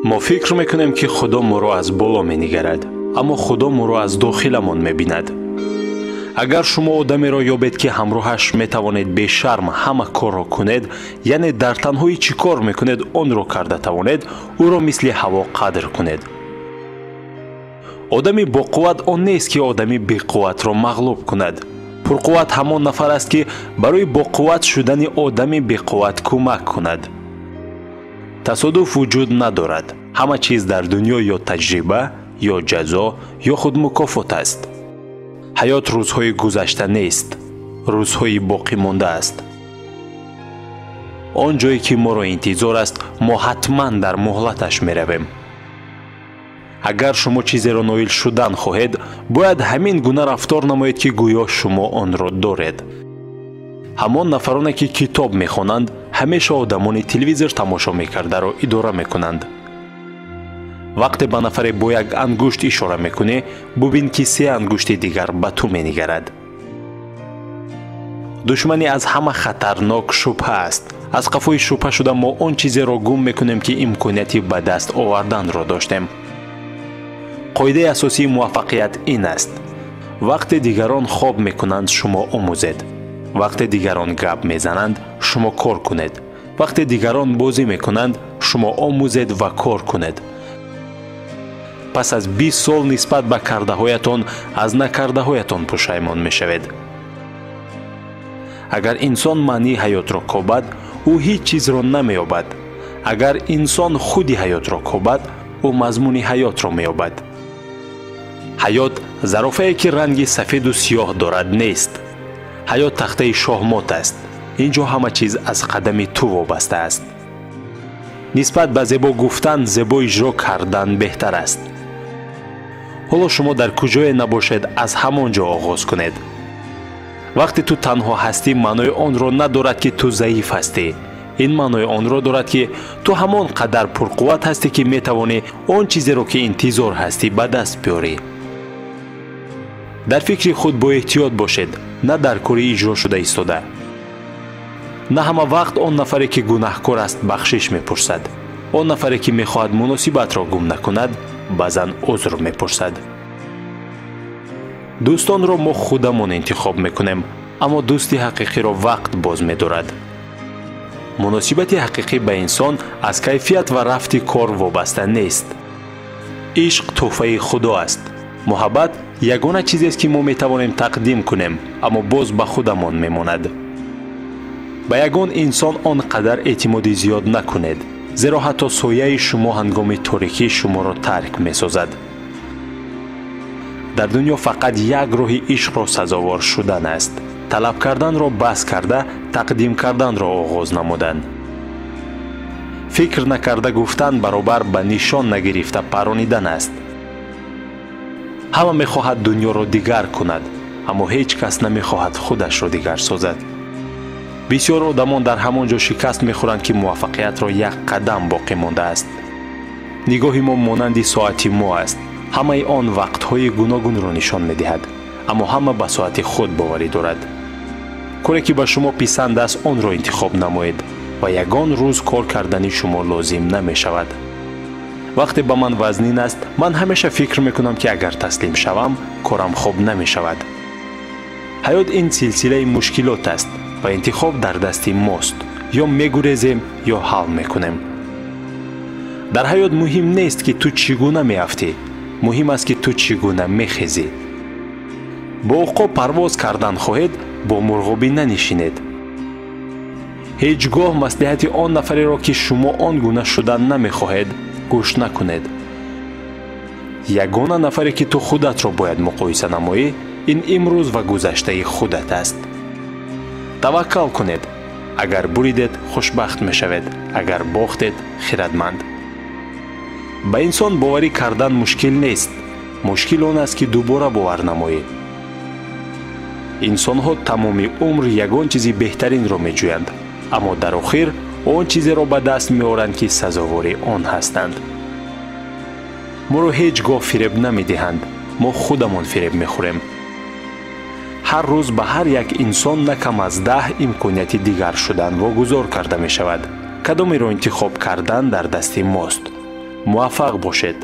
Мо фикр мекунем, ки Худо моро аз боло менигарад, аммо Худо моро аз дохиламон мебинад. Агар шумо одамеро ёбед, ки ҳамроҳаш метавонед бешарм ҳама корро кунед, яъне дар танҳоӣ чӣ кор мекунед, онро карда тавонед, ӯро мисли ҳаво қадр кунед. Одами боқувват он нест, ки одами беқувватро мағлуб кунад. Пурқувват ҳамон нафар аст, ки барои боқувват шудани одами беқувват кӯмак кунад. Тасодуф вуҷуд надорад. Ҳама чиз дар дунё ё таҷриба, ё ҷазо, ё худ мукофот аст. Ҳаёт рӯзҳои гузашта нест, рӯзҳои боқӣ монда аст. Он ҷое ки моро интизор аст, мо ҳатман дар муҳлаташ меравем. Агар шумо чизеро ноил шудан хоҳед, бояд ҳамин гуна рафтор намоед, ки гӯё шумо онро доред. Ҳамон нафароне, ки китоб мехонанд, ҳамеша одамони телевизор тамошо мекардаро идора мекунанд. Вақте ба нафаре бо як ангушт ишора мекунӣ, бубин, ки се ангушти дигар ба ту менигарад. Душмани аз ҳама хатарнок шубҳа аст. Аз қафои шубҳа шуда мо он чизеро гум мекунем, ки имконияти ба даст оварданро доштем. Қоидаи асосии муваффақият ин аст: вақте дигарон хоб мекунанд, шумо омӯзед. Вақте дигарон гап мезананд, шумо кор кунед. Вақте дигарон бозӣ мекунанд, шумо омӯзед ва кор кунед. Пас аз 20 сол нисбат ба кардаҳоятон аз накардаҳоятон пушаймон мешавед. Агар инсон маънии ҳаётро кобад, ӯ ҳеҷ чизро намеёбад. Агар инсон худи ҳаётро кобад, ӯ мазмуни ҳаётро меёбад. Ҳаёт зарофае, ки ранги сафеду сиёҳ дорад, нест. Ҳаёт тахтаи шоҳмот аст. Ин ҷо ҳама чиз аз қадами ту вобаста аст. Нисбат ба зебо гуфтан, зебо иҷро кардан беҳтар аст. Ҳоло шумо дар куҷое набошед, аз ҳамон ҷо оғоз кунед. Вақте ту танҳо ҳастӣ, маънои онро надорад, ки ту заиф ҳастӣ. Ин маънои онро дорад, ки ту ҳамон қадар пурқувват ҳастӣ, ки метавонӣ он чизеро, ки интизор ҳастӣ, ба даст биёрӣ. Дар фикри худ боэҳтиёт бошед, на дар кори иҷро шуда истода. На ҳама вақт он нафаре, ки гунаҳкор аст, бахшиш мепурсад. Он нафаре, ки мехоҳад муносибатро гум накунад, баъзан узр мепурсад. Дӯстонро мо худамон интихоб мекунем, аммо дӯсти ҳақиқиро вақт боз медорад. Муносибати ҳақиқӣ ба инсон аз кайфият ва рафти кор вобаста нест. Ишқ тӯҳфаи Худо аст. Муҳаббат ягона чизест, ки мо метавонем тақдим кунем, аммо боз ба худамон мемонад. Ба ягон инсон он қадар эътимоди зиёд накунед, зеро ҳатто сояи шумо ҳангоми торикӣ шуморо тарк месозад. Дар дунё фақат як роҳи ишқро сазовор шудан аст: талаб карданро бас карда, тақдим карданро оғоз намудан. Фикр накарда гуфтан баробар ба нишон нагирифта паронидан аст. Ҳама мехоҳад дунёро дигар кунад, аммо ҳеҷ кас намехоҳад худашро дигар созад. Бисёр одамон дар ҳамон ҷо шикаст мехӯранд, ки муваффақиятро як қадам боқӣ мондааст. Нигоҳи мо монанди соати мо аст. Ҳамаи он вақтҳои гуногунро нишон медиҳад, аммо ҳама ба соати худ боварӣ дорад. Коре, ки ба шумо писанд аст, онро интихоб намоед ва ягон рӯз кор кардани шумо лозим намешавад. Вақте ба ман вазнин аст, ман ҳамеша фикр мекунам, ки агар таслим шавам, корам хуб намешавад. Ҳаёт ин силсилаи мушкилот аст ва интихоб дар дасти мост. Ё мегурезем, ё ҳал мекунем. Дар ҳаёт муҳим нест, ки ту чӣ гуна меафтӣ, муҳим аст, ки ту чӣ гуна мехезӣ. Бо уқоб парвоз кардан хоҳед, бо мурғобӣ нанишинед. Ҳеҷ гоҳ маслиҳати он нафареро, ки шумо он гуна шудан намехоҳед, гӯш накунед. Ягона нафаре, ки ту худатро бояд муқоиса намоӣ, ин имрӯз ва гузаштаи худат аст. Таваккал кунед. Агар буридед, хушбахт мешавед, агар бохтед, хирадманд. Ба инсон боварӣ кардан мушкил нест. Мушкил он аст, ки дубора бовар намоӣ. Инсонҳо тамоми умр ягон чизи беҳтаринро меҷӯянд, аммо дар охир он чизеро ба даст меоранд, ки сазовори он ҳастанд. Моро ҳеҷ гоҳ фиреб намедиҳанд, мо худамон фиреб мехӯрем. Ҳар рӯз ба ҳар як инсон на кам аз 10 имконияти дигар шудан вогузор карда мешавад. Кадомеро интихоб кардан дар дасти мост. Муваффақ бошед.